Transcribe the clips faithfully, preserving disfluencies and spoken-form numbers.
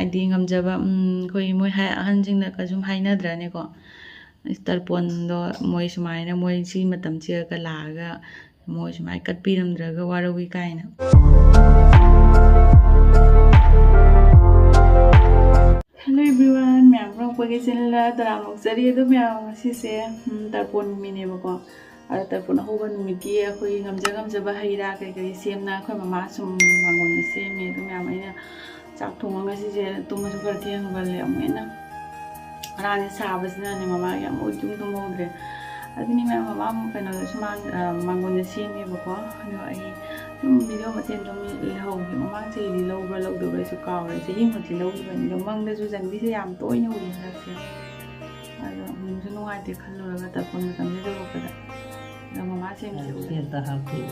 ꯍꯥꯏꯗꯤ ꯉꯝꯖꯕ, ꯎꯝ, ꯑꯩꯈꯣꯏ ꯃꯣꯏ ꯍꯥꯏ-, ꯑꯍꯟꯁꯤꯡꯅꯒ ꯁꯨꯝ ꯍꯥꯏꯅꯗ꯭ꯔꯅꯦꯀꯣ, ꯇꯔꯄꯣꯟꯗꯣ ꯃꯣꯏ ꯁꯨꯃꯥꯏꯅ, ꯃꯣꯏ ꯁꯤ ꯃꯇꯝꯁꯤꯒ ꯂꯥꯛꯑꯒ ꯃꯣꯏ ꯁꯨꯃꯥꯏꯅ ꯀꯠꯄꯤꯔꯝꯗ꯭ꯔꯒ ꯋꯥꯔꯧꯏ ꯀꯥꯏꯅ꯫ Hello everyone, ꯃꯌꯥꯝ ꯄꯨꯝꯅꯃꯛꯄꯨ ꯑꯩꯒꯤ channelꯗ ꯇꯔꯥꯝꯅ ꯑꯣꯛꯆꯔꯤ꯫ ꯑꯗꯣ ꯃꯌꯥꯝ, ꯉꯁꯤꯁꯦ, ꯎꯝ, ꯇꯔꯄꯣꯟ ꯅꯨꯃꯤꯠꯅꯦꯕꯀꯣ꯫ ꯑꯗꯣ ꯇꯔꯄꯣꯟ ꯑꯍꯧꯕ ꯅꯨꯃꯤꯠꯀꯤ ꯑꯩꯈꯣꯏꯒꯤ ꯉꯝꯖ ꯉꯝꯖꯕ ꯍꯩ ꯔꯥ ꯀꯩꯀꯩ ꯁꯦꯝꯅ ꯑꯩꯈꯣꯏ ꯃꯃꯥ ꯁꯨꯝ ꯃꯉꯣꯟꯗ ꯁꯦꯝꯃꯤ꯫ ꯑꯗꯣ ꯃꯌꯥꯝ, ꯑꯩꯅ ꯆꯥꯛ ꯊꯣꯡꯉ ꯉꯁꯤꯁꯦ ꯇꯨꯝꯕꯁꯨ ꯈꯔ ꯊꯦꯡ ꯍꯧꯒꯠꯂꯦ꯫ ꯑꯃꯨꯛ ꯍꯦꯟꯅ ꯉꯔꯥꯡꯁꯦ ꯁꯥꯕꯁꯤꯅꯅꯦ ꯃꯃꯥꯒꯤ ꯑꯃꯨꯛ ꯇꯨꯝ ꯇꯨꯝꯍꯧꯗ꯭ꯔꯦ꯫ ꯑꯗꯨꯅꯤ ꯃꯌꯥꯝ, ꯃꯃꯥ ꯑꯃꯨꯛ ꯀꯩꯅꯣꯗ ꯁꯨꯃꯥꯡ, ꯑ, ꯃꯥꯡꯒꯣꯟꯗ ꯁꯦꯝꯃꯦꯕꯀꯣ꯫ ꯑꯗꯣ ꯑꯩ ꯁꯨꯝ video ꯃꯇꯦꯛ ꯑꯗꯨꯝ ꯂꯧꯍꯧꯒꯦ꯫ ꯃꯃꯥꯡ ꯆꯍꯤꯗꯤ ꯂꯧꯕ꯭ꯔꯥ ꯂꯧꯗꯕ꯭ꯔꯥ ꯑꯩꯁꯨ ꯀꯥꯎꯔꯦ꯫ ꯆꯍꯤꯃꯨꯛꯇꯤ ꯂꯧꯈꯤꯕꯅꯤ꯫ ꯑꯗꯣ ꯃꯪꯗꯁꯨ ꯆꯟꯕꯤꯁꯦ ꯌꯥꯝ ꯇꯣꯏꯅ ꯎꯏ ꯍꯟꯗꯛꯁꯦ꯫ ꯑꯗꯣ ꯅꯨꯡꯁꯨ ꯅꯨꯡꯉꯥꯏꯇꯦ ꯈꯜꯂꯨꯔꯒ ꯇꯔꯄꯣꯟ ꯃꯇꯝꯁꯤꯗ ꯎꯕꯗ꯫ ꯑꯗꯣ ꯃꯃꯥ ꯁꯦꯝꯁꯦ ꯎꯔꯦ꯫ ꯁꯤ ꯑꯝꯇ ꯍꯥꯞꯄꯤꯌꯨ꯫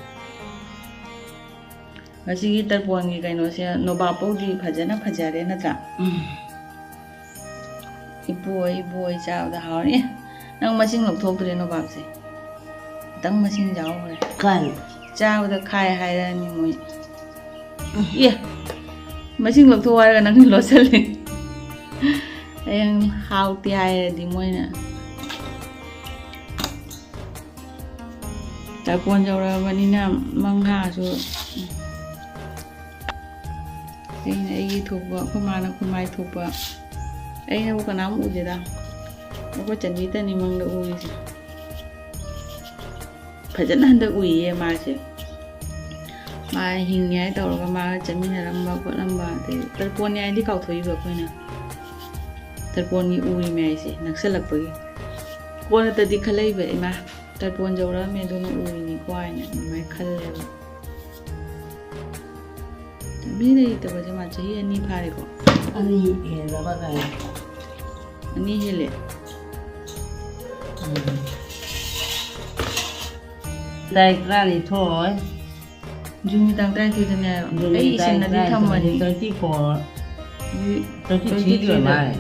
ꯉꯁꯤꯒꯤ ꯇꯔꯄꯣꯟꯒꯤ ꯀꯩꯅꯣꯁꯦ ꯅꯣꯕꯥꯞ ꯐꯧꯗꯤ ꯐꯖꯅ ꯐꯖꯔꯦ ꯅꯠꯇ꯭ꯔꯥ? ꯎꯝ꯫ ꯏꯄꯨ ꯍꯣꯏ, ꯏꯕꯣꯛ ꯍꯣꯏ ꯆꯥꯕꯗ ꯍꯥꯎꯔꯦ꯫ ꯑꯦ, ꯅꯪ ꯃꯁꯤꯡ ꯂꯧꯊꯣꯛꯇ꯭ꯔꯦ ꯅꯣꯕꯥꯞꯁꯦ? ꯈꯤꯇꯪ ꯃꯁꯤꯡ ꯌꯥꯎꯈ꯭ꯔꯦ꯫ ꯀꯥꯏ? ꯆꯥꯕꯗ ꯈꯥꯏ ꯍꯥꯏꯔꯛꯑꯅꯤ ꯃꯣꯏ꯫ ꯑꯦ, ꯃꯁꯤꯡ ꯂꯧꯊꯣꯛꯑꯣ ꯍꯥꯏꯔꯒ ꯅꯪ ꯂꯣꯠꯁꯜꯂꯦ꯫ ꯍꯌꯦꯡ ꯍꯥꯎꯇꯦ ꯍꯥꯏꯔꯗꯤ ꯃꯣꯏꯅ꯫ ꯇꯔꯄꯣꯟ ꯌꯧꯔꯛꯑꯕꯅꯤꯅ ꯃꯪꯍꯥꯁꯨ ꯑꯩꯅ ꯑꯩꯒꯤ ꯊꯣꯛꯄ, ꯑꯩꯈꯣꯏ ꯃꯥꯅ ꯑꯩꯈꯣꯏ ꯃꯥꯏ ꯊꯣꯛꯄ꯫ ꯑꯩꯅꯕꯨ ꯀꯅꯥꯝ ꯎꯗꯦꯗ, ꯑꯩꯈꯣꯏ ꯆꯟꯕꯤꯇꯅꯤ ꯃꯪꯗ ꯎꯔꯤꯁꯦ꯫ ꯐꯖꯅ ꯍꯟꯗꯛ ꯎꯏꯌꯦ ꯃꯥꯁꯦ꯫ ꯃꯥ ꯍꯤꯡꯉꯤ ꯍꯥꯏ ꯇꯧꯔꯒ ꯃꯥꯒ ꯆꯠꯃꯤꯟꯅꯔꯝꯕ ꯈꯣꯠꯂꯝꯕ, ꯑꯗꯩ ꯇꯔꯄꯣꯟꯅꯤ ꯍꯥꯏꯗꯤ ꯀꯥꯎꯊꯣꯛꯏꯕ ꯑꯩꯈꯣꯏꯅ꯫ ꯇꯔꯄꯣꯟꯒꯤ ꯎꯔꯤ ꯃꯌꯥꯏꯁꯦ ꯅꯛꯁꯜꯂꯛꯄꯒꯤ꯫ ꯀꯣꯟꯅꯇꯗꯤ ꯈꯜꯂꯛꯏꯕ, ꯏꯃꯥ, ꯇꯔꯄꯣꯟ ꯌꯧꯔꯛꯑꯝꯃꯦ, ꯑꯗꯨꯅ ꯎꯔꯤꯅꯤꯀꯣ ꯍꯥꯏꯅ ꯑꯗꯨꯃꯥꯏꯅ ꯈꯜꯂꯦꯕ꯫ ꯃꯤ ꯂꯩꯇꯕꯁꯦ ꯃꯥ ꯆꯍꯤ ꯑꯅꯤ ꯐꯥꯔꯦꯀꯣ? ꯑꯅꯤ ꯍꯦꯜꯂꯕ ꯀꯥꯏꯅ꯫ ꯑꯅꯤ ꯍꯦꯜꯂꯦ? ꯎꯝ꯫ ꯇꯥꯔꯤꯛ ꯇꯔꯥꯅꯤꯊꯣꯏ꯫ ꯖꯨꯟꯒꯤ ꯇꯥꯡ ꯇꯔꯥꯅꯤꯊꯣꯏꯗꯅꯦ ꯍꯥꯏꯕ꯫ ꯖꯨꯟꯒꯤ ꯑꯩ ꯏꯁꯤꯟꯅꯗꯤ ꯇꯔꯥꯅꯤꯊꯣꯏ, ꯊꯝꯕꯅꯤ꯫ Twenty four꯫ Zoo-, twenty three twenty three ꯑꯣꯏ ꯗ꯫ ꯃꯥꯜꯂꯦ꯫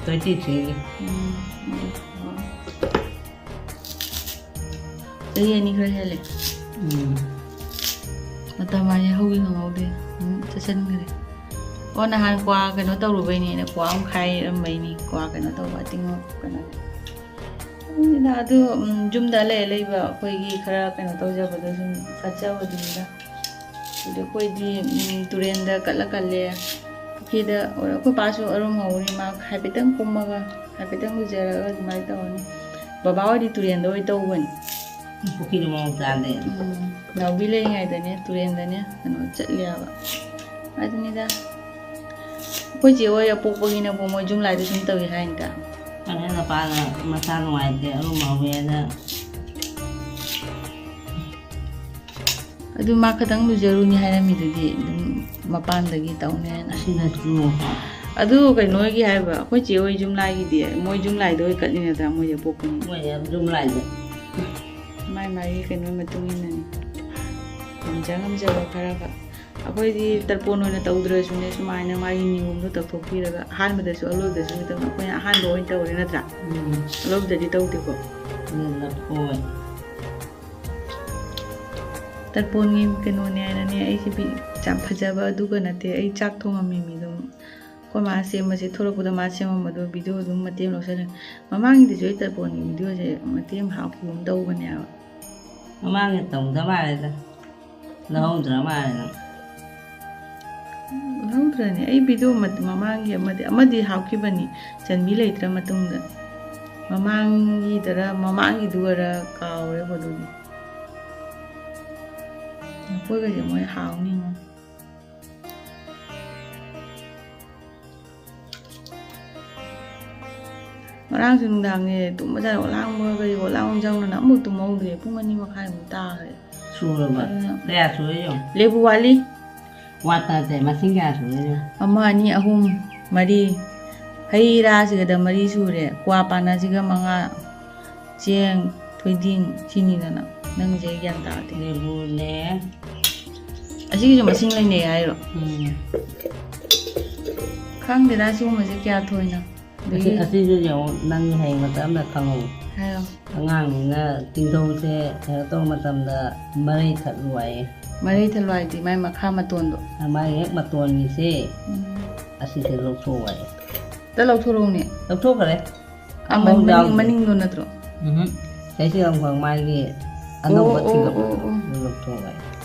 Twenty three ꯒꯤ꯫ ꯎꯝ, ꯑꯗꯨ, ꯑꯣ꯫ ꯆꯍꯤ ꯑꯅꯤ ꯈꯔ ꯍꯦꯜꯂꯦ꯫ ꯎꯝ꯫ ꯃꯇꯝ ꯍꯥꯏꯁꯦ ꯍꯧꯈꯤ ꯈꯪꯍꯧꯗꯦ꯫ ꯑꯗꯨꯝ ꯆꯠꯁꯤꯟꯈ꯭ꯔꯦ꯫ ꯑꯣ, ꯅꯍꯥꯟ ꯀ꯭ꯋꯥ ꯀꯩꯅꯣ ꯇꯧꯔꯨꯕꯩꯅꯦꯅ ꯀ꯭ꯋꯥ ꯑꯃ ꯈꯥꯏꯔꯝꯕꯩꯅꯤ, ꯀ꯭ꯋꯥ ꯀꯩꯅꯣ ꯇꯧꯕ ꯑꯇꯤꯡꯕ ꯀꯩꯅꯣ꯫ ꯈꯪꯗꯦꯗ, ꯑꯗꯨ, ꯎꯝ, ꯌꯨꯝꯗ ꯑꯂꯩ ꯑꯂꯩꯕ ꯑꯩꯈꯣꯏꯒꯤ ꯈꯔ ꯀꯩꯅꯣ ꯇꯧꯖꯕꯗꯣ ꯁꯨꯝ ꯆꯠꯆꯕꯗꯨꯅꯤꯗ꯫ ꯑꯗꯨ ꯑꯩꯈꯣꯏꯗꯤ, ꯎꯝ, ꯇꯨꯔꯦꯟꯗ ꯀꯠꯂ ꯀꯠꯂꯦ, ꯄꯨꯈ꯭ꯔꯤꯗ ꯑꯣꯏꯔꯣ꯫ ꯑꯩꯈꯣꯏ ꯄꯥꯁꯨ ꯑꯔꯨꯝ ꯍꯧꯔꯤ, ꯃꯥ ꯍꯥꯏꯐꯦꯠꯇꯪ ꯀꯨꯝꯃꯒ ꯍꯥꯏꯐꯦꯠꯇꯪ ꯂꯨꯖꯔꯒ ꯑꯗꯨꯃꯥꯏꯅ ꯇꯧꯔꯅꯤ꯫ ꯕꯕꯥ ꯍꯣꯏꯗꯤ ꯇꯨꯔꯦꯟꯗ ꯑꯣꯏ ꯇꯧꯕꯅꯤ꯫ ꯄꯨꯈ꯭ꯔꯤꯗꯣ ꯃꯑꯣꯡ ꯆꯥꯗꯦ꯫ ꯎꯝ, ꯅꯥꯎꯕꯤ ꯂꯩꯔꯤꯉꯩꯗꯅꯦ ꯇꯨꯔꯦꯟꯗꯅꯦ ꯀꯩꯅꯣ ꯆꯠꯂꯦꯕ꯫ ꯑꯗꯨꯅꯤꯗ꯫ ꯑꯩꯈꯣꯏ ꯆꯦ ꯍꯣꯏ ꯑꯄꯣꯛꯄꯒꯤꯅꯕꯨ ꯃꯣꯏ ꯖꯨꯝ ꯂꯥꯏꯗ ꯁꯨꯝ ꯇꯧꯏ ꯍꯥꯏꯅꯤꯗ꯫ ꯑꯗꯨꯅ ꯅꯨꯄꯥꯅ ꯃꯁꯥ ꯅꯨꯡꯉꯥꯏꯇꯦ, ꯑꯔꯨꯝ ꯍꯧꯋꯦꯅ꯫ ꯑꯗꯨ ꯃꯥ ꯈꯇꯪ ꯂꯨꯖꯔꯨꯅꯤ ꯍꯥꯏꯔꯝꯃꯤꯗꯨꯗꯤ, ꯑꯗꯨꯝ ꯃꯄꯥꯟꯗꯒꯤ ꯇꯧꯅꯦꯅ꯫ ꯑꯁꯤꯅꯁꯨ꯫ ꯑꯗꯨ ꯀꯩꯅꯣꯒꯤ ꯍꯥꯏꯕ, ꯑꯩꯈꯣꯏ ꯆꯦ ꯍꯣꯏ ꯖꯨꯝ ꯂꯥꯏꯒꯤꯗꯤ, ꯃꯣꯏ ꯖꯨꯝ ꯂꯥꯏꯗ ꯑꯣꯏ ꯀꯠꯂꯤ ꯅꯠꯇ꯭ꯔꯥ, ꯃꯣꯏꯁꯦ ꯄꯣꯛꯄꯅꯤ꯫ ꯃꯣꯏꯁꯦ ꯖꯨꯝ ꯂꯥꯏꯗ꯫ ꯃꯥꯏ ꯃꯥꯏꯒꯤ ꯀꯩꯅꯣ ꯃꯇꯨꯡ ꯏꯟꯅꯅꯤ꯫ ꯉꯝꯖ ꯉꯝꯖꯕ ꯈꯔꯒ꯫ ꯑꯩꯈꯣꯏꯗꯤ ꯇꯔꯄꯣꯟ ꯑꯣꯏꯅ ꯇꯧꯗ꯭ꯔꯁꯨꯅꯦ, ꯁꯨꯃꯥꯏꯅ ꯃꯥꯒꯤ ꯅꯤꯌꯣꯝꯗꯣ ꯇꯧꯊꯣꯛꯄꯤꯔꯒ, ꯑꯍꯥꯟꯕꯗꯁꯨ ꯑꯔꯣꯏꯕꯗꯁꯨ ꯅꯠꯇꯕ, ꯑꯩꯈꯣꯏꯅ ꯑꯍꯥꯟꯕ ꯑꯣꯏꯅ ꯇꯧꯔꯦ ꯅꯠꯇ꯭ꯔꯥ? ꯎꯝ꯫ ꯑꯔꯣꯏꯕꯗꯗꯤ ꯇꯧꯗꯦꯀꯣ꯫ ꯎꯝ, ꯂꯐꯣꯏ꯫ ꯇꯔꯄꯣꯟꯒꯤ ꯀꯩꯅꯣꯅꯦ ꯍꯥꯏꯅꯅꯦ, ꯑꯩꯁꯦ ꯕꯤ-, ꯌꯥꯝ ꯐꯖꯕ ꯑꯗꯨꯒ ꯅꯠꯇꯦ, ꯑꯩ ꯆꯥꯛ ꯊꯣꯡꯉꯝꯃꯤ ꯃꯤꯗꯣ꯫ ꯑꯩꯈꯣꯏ ꯃꯥ ꯁꯦꯝꯕꯁꯦ ꯊꯣꯛꯂꯛꯄꯗ ꯃꯥ ꯁꯦꯝꯃꯝꯕꯗꯣ ꯚꯤꯗꯤꯑꯣ ꯑꯗꯨꯝ ꯃꯇꯦꯛ ꯑꯃ ꯂꯧꯁꯜꯂꯦ꯫ ꯃꯃꯥꯡꯒꯤꯗꯁꯨ ꯑꯩ ꯇꯔꯄꯣꯟꯒꯤ ꯚꯤꯗꯤꯑꯣꯁꯦ ꯃꯇꯦꯛ ꯑꯃ ꯍꯥꯞꯈꯤꯒꯨꯝ ꯇꯧꯕꯅꯦꯕ꯫ ꯃꯃꯥꯡꯒꯤ ꯇꯧꯗ ꯃꯥꯜꯂꯦꯗ꯫ ꯂꯧꯍꯧꯗ꯭ꯔ ꯃꯥꯜꯂꯦ ꯅꯪ꯫ ꯂꯧꯍꯧꯗ꯭ꯔꯅꯦ? ꯑꯩ ꯚꯤꯗꯤꯑꯣ ꯃꯠ-, ꯃꯃꯥꯡꯒꯤ ꯑꯃꯗꯤ, ꯑꯃꯗꯤ ꯍꯥꯞꯈꯤꯕꯅꯤ, ꯆꯟꯕꯤ ꯂꯩꯇ꯭ꯔ ꯃꯇꯨꯡꯗ꯫ ꯃꯃꯥꯡꯒꯤꯗꯔ, ꯃꯃꯥꯡꯒꯤꯗꯨꯒꯔ ꯀꯥꯎꯔꯦ ꯑꯗꯨꯗꯤ꯫ ꯂꯐꯣꯏꯒꯁꯦ ꯃꯣꯏ ꯍꯥꯎꯅꯤꯉꯣ꯫ ꯉꯔꯥꯡꯁꯨ ꯅꯨꯡꯗꯥꯡꯅꯦ, ꯇꯨꯝꯕꯗ ꯑꯣꯂꯥꯡꯕ ꯀꯔꯤ ꯑꯣꯂꯥꯡ ꯑꯣꯟꯖꯪꯅꯅ ꯑꯃꯨꯛ ꯇꯨꯝꯍꯧꯗ꯭ꯔꯦ꯫ ꯄꯨꯡ ꯑꯅꯤ ꯃꯈꯥꯏꯃꯨꯛ ꯇꯥꯈ꯭ꯔꯦ꯫ ꯁꯨꯔꯕ? ꯑꯗꯨꯅ ꯀꯌꯥ ꯁꯨꯔꯦ ꯌꯦꯡꯉꯣ꯫ ꯂꯦꯕꯨ ꯋꯥꯠꯂꯤ꯫ ꯋꯥꯠꯄ ꯅꯠꯇꯦ, ꯃꯁꯤꯡ ꯀꯌꯥ ꯁꯨꯔꯦ ꯌꯦꯡꯉꯣ꯫ ꯑꯃ, ꯑꯅꯤ, ꯑꯍꯨꯝ, ꯃꯔꯤ꯫ ꯍꯩ ꯔꯥꯁꯤꯒꯗ ꯃꯔꯤ ꯁꯨꯔꯦ꯫ ꯀ꯭ꯋꯥ ꯄꯥꯅꯁꯤꯒ ꯃꯉꯥ꯫ ꯆꯦꯡ, ꯊꯣꯏꯗꯤꯡ, ꯁꯤꯅꯤꯗꯅ꯫ ꯅꯪꯁꯦ ꯑꯩ ꯒ꯭ꯌꯥꯟ ꯇꯥꯗꯦ꯫ ꯂꯦꯕꯨꯅꯦ꯫ ꯑꯁꯤꯒꯤꯁꯨ ꯃꯁꯤꯡ ꯂꯩꯅꯩ ꯍꯥꯏꯔꯣ? ꯎꯝ꯫ ꯈꯪꯗꯦꯗ ꯁꯤꯒꯨꯝꯕꯁꯦ ꯀꯌꯥ ꯊꯣꯏꯅ꯫ ꯑꯁꯤ-, ꯑꯗꯒꯤ ꯑꯁꯤꯁꯨ ꯌꯦꯡꯉꯣ, ꯅꯪ ꯍꯌꯦꯡ ꯃꯇꯝ ꯑꯃꯗ ꯈꯪꯉꯨ꯫ ꯍꯥꯏꯔꯣ꯫ ꯑꯉꯥꯡꯅꯤꯅ ꯇꯤꯡꯊꯧꯁꯦ ꯀꯩꯅꯣ ꯇꯧꯕ ꯃꯇꯝꯗ ꯃꯔꯩ ꯊꯠꯂꯨ ꯍꯥꯏꯌꯦ꯫ ꯃꯔꯩ ꯊꯜꯂꯣ ꯍꯥꯏꯗꯤ ꯃꯥꯏ ꯃꯈꯥ ꯃꯇꯣꯟꯗꯣ꯫ ꯃꯥꯏ ꯍꯦꯛ ꯃꯇꯣꯟꯒꯤꯁꯦ ꯎꯝ꯫ ꯑꯁꯤꯁꯦ ꯂꯧꯊꯣꯛꯑꯣ ꯍꯥꯏ꯫ ꯑꯝꯇ ꯂꯧꯊꯣꯔꯛꯎꯅꯦ꯫ ꯂꯧꯊꯣꯛꯈ꯭ꯔꯦ꯫ ꯑꯥ, ꯑꯝꯐꯥꯎ ꯃꯅꯤꯡ- ꯌꯥꯎꯗꯦ꯫ ꯃꯅꯤꯡꯗꯣ ꯅꯠꯇ꯭ꯔꯣ? ꯎꯝ꯫ ꯁꯤꯁꯦ ꯑꯃꯈꯛ ꯃꯥꯒꯤ ꯑꯅꯧꯕ ꯑꯣ, ꯑꯣ, ꯊꯤꯡꯒꯠꯄꯗꯣ ꯑꯣ, ꯑꯣ꯫ ꯑꯗꯨ ꯂꯧꯊꯣꯛꯑꯣ ꯍꯥꯏ꯫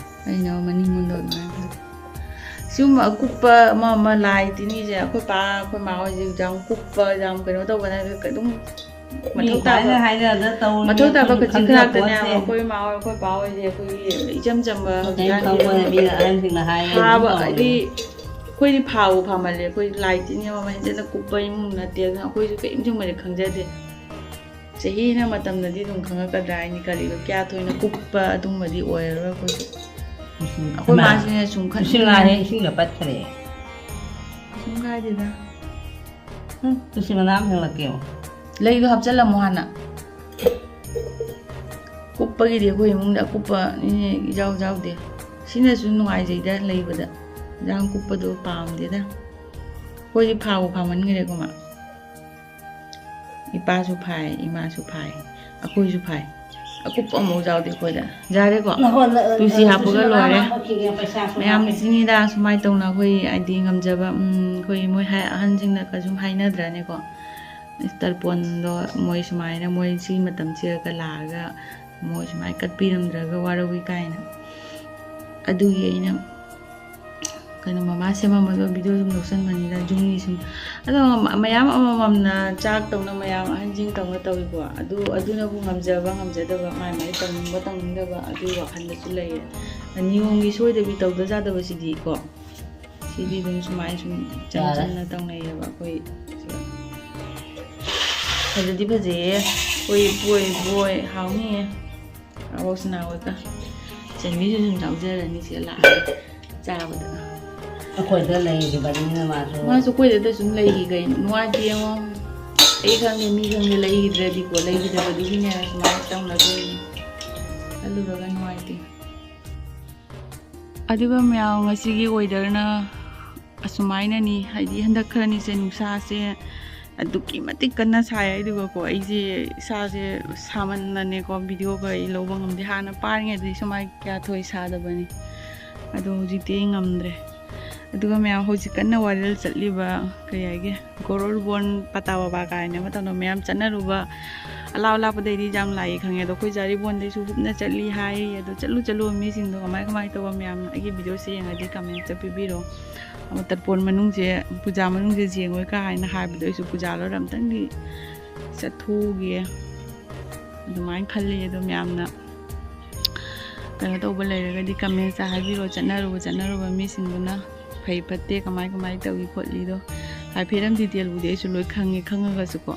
ꯑꯩꯅ ꯃꯅꯤꯡ ꯃꯨꯟꯗꯣꯟ ꯍꯥꯏꯕꯗꯣ꯫ ꯁꯤꯒꯨꯝꯕ ꯑꯀꯨꯞꯄ ꯑꯃ ꯑꯃ ꯂꯥꯏ ꯇꯤꯟꯒꯤꯁꯦ ꯑꯩꯈꯣꯏ ꯄꯥ ꯑꯩꯈꯣꯏ ꯃꯥ ꯍꯣꯏꯁꯦ ꯌꯥꯝ ꯀꯨꯞꯄ ꯌꯥꯝ ꯀꯩꯅꯣ ꯇꯧꯕꯅ ꯑꯗꯨꯝ ꯃꯤ ꯃꯊꯧ ꯇꯥꯕ ꯍꯥꯏꯅ ꯍꯥꯏꯅꯗ ꯇꯧꯔꯤ ꯃꯊꯧ ꯇꯥꯕ ꯑꯩꯈꯣꯏꯁꯨ ꯈꯖꯤꯛ ꯈꯔꯥꯛꯇꯅꯦ ꯈꯪꯖꯄꯣꯟꯇꯦ꯫ ꯑꯩꯈꯣꯏ ꯃꯥ ꯍꯣꯏ ꯑꯩꯈꯣꯏ ꯄꯥ ꯍꯣꯏꯁꯦ ꯑꯩꯈꯣꯏꯒꯤ ꯏꯆꯝ ꯆꯝꯕ ꯀꯩꯝ ꯍꯧꯖꯤꯛꯀꯥꯟꯒꯤ ꯈꯪꯕ ꯃꯤꯅ ꯑꯍꯟꯁꯤꯡꯅ ꯍꯥꯏ ꯑꯗꯨꯝ ꯐꯥꯕ ꯇꯧꯔꯤ꯫ ꯍꯥꯏꯗꯤ ꯑꯩꯈꯣꯏꯗꯤ ꯐꯥꯕꯨ ꯐꯥꯃꯜꯂꯦ꯫ ꯑꯩꯈꯣꯏ ꯂꯥꯏ ꯇꯤꯟꯒꯤ ꯃꯃꯜ ꯍꯦꯟꯖꯟꯅ ꯀꯨꯞꯄ ꯏꯃꯨꯡ ꯅꯠꯇꯦ꯫ ꯑꯗꯨꯅ ꯑꯩꯈꯣꯏꯁꯨ ꯀꯔꯤꯝ ꯁꯤꯒꯨꯝꯕꯗꯤ ꯈꯪꯖꯗꯦ꯫ ꯆꯍꯤꯅ ꯃꯇꯝꯅꯗꯤ ꯑꯗꯨꯝ ꯈꯪꯉꯛꯀꯗ꯭ꯔꯥ ꯍꯥꯏꯅꯤ ꯈꯜꯂꯤꯕ꯫ ꯀꯌꯥ ꯊꯣꯏꯅ ꯀꯨꯞꯄ ꯑꯗꯨꯝꯕꯗꯤ ꯑꯣꯏꯔꯔꯣꯏ ꯑꯩꯈꯣꯏꯁꯨ꯫ ꯑꯩꯈꯣꯏ ꯏꯃꯥ, ꯃꯥꯁꯤꯅ ꯁꯨꯝ ꯈꯟ- ꯏꯁꯤꯡ ꯂꯥꯛꯑꯦ, ꯏꯁꯤꯡꯗ ꯄꯠꯈ꯭ꯔꯦ꯫ ꯁꯨꯝ ꯀꯥꯏꯗꯦꯗ꯫ ꯎꯝ, ꯇꯨꯜꯁꯤ ꯃꯅꯥ ꯑꯃ ꯍꯦꯛꯂꯛꯀꯦ꯫ ꯂꯩꯗꯣ ꯍꯥꯞꯆꯤꯜꯂꯝꯃꯣ ꯍꯥꯟꯅ꯫ ꯀꯨꯞꯄꯒꯤꯗꯤ ꯑꯩꯈꯣꯏ ꯏꯃꯨꯡꯗ ꯑꯀꯨꯞꯄ ꯏꯅꯦ ꯏꯖꯥꯎ ꯌꯥꯎꯗꯦ꯫ ꯁꯤꯅꯁꯨ ꯅꯨꯡꯉꯥꯏꯖꯩꯗ ꯂꯩꯕꯗ꯫ ꯏꯟꯖꯥꯡ ꯀꯨꯞꯄꯗꯣ ꯄꯥꯝꯗꯦꯗ꯫ ꯑꯩꯈꯣꯏꯗꯤ ꯐꯥꯕꯨ ꯐꯥꯃꯟꯈ꯭ꯔꯦꯀꯣ ꯃꯥ꯫ ꯏꯄꯥꯁꯨ ꯐꯥꯏ, ꯏꯃꯥꯁꯨ ꯐꯥꯏ, ꯑꯩꯈꯣꯏꯁꯨ ꯐꯥꯏ꯫ ꯑꯀꯨꯞꯄ ꯑꯃꯐꯥꯎ ꯌꯥꯎꯗꯦ ꯑꯩꯈꯣꯏꯗ꯫ ꯌꯥꯔꯦꯀꯣ? ꯇꯨꯜꯁꯤ ꯍꯥꯞꯄꯒ ꯂꯣꯏꯔꯦ꯫ ꯃꯌꯥꯝ ꯁꯤꯅꯤꯗ ꯁꯨꯃꯥꯏꯅ ꯇꯧꯅ ꯑꯩꯈꯣꯏ ꯍꯥꯏꯗꯤ ꯉꯝꯖꯕ, ꯎꯝ, ꯑꯩꯈꯣꯏ ꯃꯣꯏ ꯍꯥꯏ-, ꯑꯍꯟꯁꯤꯡꯅ ꯀꯩꯁꯨꯝ ꯍꯥꯏꯅꯗ꯭ꯔꯅꯦꯀꯣ? ꯇꯔꯄꯣꯟꯗꯣ ꯃꯣꯏ ꯁꯨꯃꯥꯏꯅ ꯃꯣꯏ ꯁꯤ ꯃꯇꯝꯁꯤꯗꯒ ꯂꯥꯛꯑꯒ ꯃꯣꯏ ꯁꯨꯃꯥꯏꯅ ꯀꯠꯄꯤꯔꯝꯗ꯭ꯔꯒ ꯋꯥꯔꯧꯏ ꯀꯥꯏꯅ꯫ ꯑꯗꯨꯒꯤ ꯑꯩꯅ ꯀꯩꯅꯣ ꯃꯃꯥ ꯁꯦꯝꯃꯝꯕꯗꯣ ꯚꯤꯗꯤꯑꯣ ꯁꯨꯝ ꯂꯧꯁꯟꯕꯅꯤꯗ ꯌꯨꯝꯒꯤ ꯁꯨꯝ꯫ ꯑꯗꯣ ꯃ-, ꯃꯌꯥꯝ ꯑꯃꯃꯝꯅ ꯆꯥꯛ ꯇꯧꯅ ꯃꯌꯥꯝ ꯑꯍꯟꯁꯤꯡ ꯇꯧꯅ ꯇꯧꯏꯀꯣ꯫ ꯑꯗꯨ, ꯑꯗꯨꯅꯕꯨ ꯉꯝꯖꯕ ꯉꯝꯖꯗꯕ ꯃꯥꯏ ꯃꯥꯏ ꯇꯧꯅꯤꯡꯕ ꯇꯧꯅꯤꯡꯗꯕ ꯑꯗꯨꯒꯤ ꯋꯥꯈꯜꯗꯁꯨ ꯂꯩꯔꯦ꯫ ꯅꯤꯌꯣꯝꯒꯤ ꯁꯣꯏꯗꯕꯤ ꯇꯧꯗ ꯌꯥꯗꯕꯁꯤꯗꯤꯀꯣ꯫ ꯁꯤꯗꯤ ꯑꯗꯨꯝ ꯁꯨꯃꯥꯏ ꯁꯨꯝ ꯏꯆꯝ ꯌꯥꯔꯦ꯫ ꯆꯝꯅ ꯇꯧꯅꯩꯌꯦꯕ ꯑꯩꯈꯣꯏ ꯁꯤꯗ꯫ ꯐꯖꯗꯤ ꯐꯖꯩꯌꯦ꯫ ꯑꯩꯈꯣꯏ ꯄꯣꯏ ꯄꯣꯏ ꯍꯥꯎꯅꯤꯌꯦ꯫ ꯑꯕꯣꯛꯁꯅꯥ ꯍꯣꯏꯒ ꯆꯟꯕꯤꯁꯨ ꯁꯨꯝ ꯌꯥꯎꯖꯔꯅꯤ ꯁꯤꯗ ꯂꯥꯛꯑꯒ ꯆꯥꯕꯗ꯫ ꯑꯩꯈꯣꯏꯗ ꯂꯩꯔꯤꯕꯅꯤꯅ ꯃꯥꯁꯨ꯫ ꯃꯥꯁꯨ ꯑꯩꯈꯣꯏꯗ ꯁꯨꯝ ꯂꯩꯈꯤ ꯀꯩꯅꯣ ꯅꯨꯡꯉꯥꯏꯇꯦ ꯌꯦꯡꯉꯣ꯫ ꯑꯩ ꯈꯪꯗꯦ ꯃꯤ ꯈꯪꯗꯦ ꯂꯩꯈꯤꯗ꯭ꯔꯗꯤꯀꯣ ꯂꯩꯈꯤꯗꯕꯗꯨꯒꯤꯅꯦ ꯁꯨꯃꯥꯏꯅ ꯇꯧꯅꯗꯣꯏꯅꯤ꯫ ꯈꯜꯂꯨꯔꯒ ꯅꯨꯡꯉꯥꯏꯇꯦ꯫ ꯑꯗꯨꯒ ꯃꯌꯥꯝ ꯉꯁꯤꯒꯤ ꯋꯦꯗꯔꯅ ꯑꯁꯨꯃꯥꯏꯅꯅꯤ꯫ ꯍꯥꯏꯗꯤ ꯍꯟꯗꯛ ꯈꯔꯅꯤꯁꯦ ꯅꯨꯡꯁꯥꯁꯦ ꯑꯗꯨꯛꯀꯤ ꯃꯇꯤꯛ ꯀꯟꯅ ꯁꯥꯏ꯫ ꯑꯗꯨꯒꯀꯣ, ꯑꯩꯁꯦ ꯏꯁꯥꯁꯦ ꯁꯥꯃꯟꯗꯅꯦꯀꯣ, ꯚꯤꯗꯤꯑꯣꯒ ꯑꯩ ꯂꯧꯕ ꯉꯝꯗꯦ꯫ ꯍꯥꯟꯅ ꯄꯥꯔꯤꯉꯩꯗꯗꯤ ꯁꯨꯃꯥꯏꯅ ꯀꯌꯥ ꯊꯣꯏ ꯁꯥꯗꯕꯅꯤ, ꯑꯗꯣ ꯍꯧꯖꯤꯛꯇꯤ ꯑꯩ ꯉꯝꯗ꯭ꯔꯦ꯫ ꯑꯗꯨꯒ ꯃꯌꯥꯝ, ꯍꯧꯖꯤꯛ ꯀꯟꯅ ꯚꯥꯏꯔꯦꯜ ꯆꯠꯂꯤꯕ, ꯀꯩ ꯍꯥꯏꯒꯦ, ꯒꯣꯔꯣꯔ ꯕꯣꯟ ꯄꯇꯥ ꯕꯕꯥ ꯀꯥꯏꯅ ꯑꯃ ꯇꯧꯅ, ꯃꯌꯥꯝ ꯆꯠꯅꯔꯨꯕ, ꯑꯂꯥꯞ ꯑꯂꯥꯞꯄꯗꯩꯗꯤ ꯌꯥꯝ ꯂꯥꯛꯏ ꯈꯪꯉꯦ꯫ ꯑꯗꯣ ꯑꯩꯈꯣꯏ ꯖꯥꯔꯤꯕꯣꯟꯗꯩꯁꯨ ꯍꯨꯞꯅ ꯆꯠꯂꯤ ꯍꯥꯏ꯫ ꯑꯗꯣ ꯆꯠꯂꯨ ꯆꯠꯂꯨ ꯃꯤꯁꯤꯡꯗꯣ ꯀꯃꯥꯏ ꯀꯃꯥꯏ ꯇꯧꯕ, ꯃꯌꯥꯝꯅ ꯑꯩꯒꯤ ꯚꯤꯗꯤꯑꯣꯁꯦ ꯌꯦꯡꯉꯗꯤ ꯀꯃꯦꯟꯇ ꯄꯤꯕꯤꯔꯣ꯫ ꯑꯃ ꯇꯔꯄꯣꯟ ꯃꯅꯨꯡꯁꯦ, ꯄꯨꯖꯥ ꯃꯅꯨꯡꯁꯦ ꯌꯦꯡꯉꯣꯏ ꯀꯥꯏꯅ ꯍꯥꯏꯕꯗꯣ, ꯑꯩꯁꯨ ꯄꯨꯖꯥ ꯂꯣꯏꯔ ꯑꯝꯇꯪꯗꯤ ꯆꯠꯊꯣꯛꯎꯒꯦ ꯑꯗꯨꯃꯥꯏꯅ ꯈꯜꯂꯤ꯫ ꯑꯗꯣ ꯃꯌꯥꯝꯅ ꯀꯩꯅꯣ ꯇꯧꯕ ꯂꯩꯔꯒꯗꯤ ꯀꯃꯦꯟꯇ ꯍꯥꯏꯕꯤꯔꯣ, ꯆꯠꯅꯔꯨꯕ ꯆꯠꯅꯔꯨꯕ ꯃꯤꯁꯤꯡꯗꯨꯅ ꯐꯩ ꯐꯠꯇꯦ, ꯀꯃꯥꯏ ꯀꯃꯥꯏ ꯇꯧꯏ ꯈꯣꯠꯂꯤꯗꯣ ꯍꯥꯏꯐꯦꯠ ꯑꯃ ꯗꯤꯇꯦꯜꯕꯨꯗꯤ ꯑꯩꯁꯨ ꯂꯣꯏ ꯈꯪꯉꯦ, ꯈꯪꯉꯒꯁꯨꯀꯣ꯫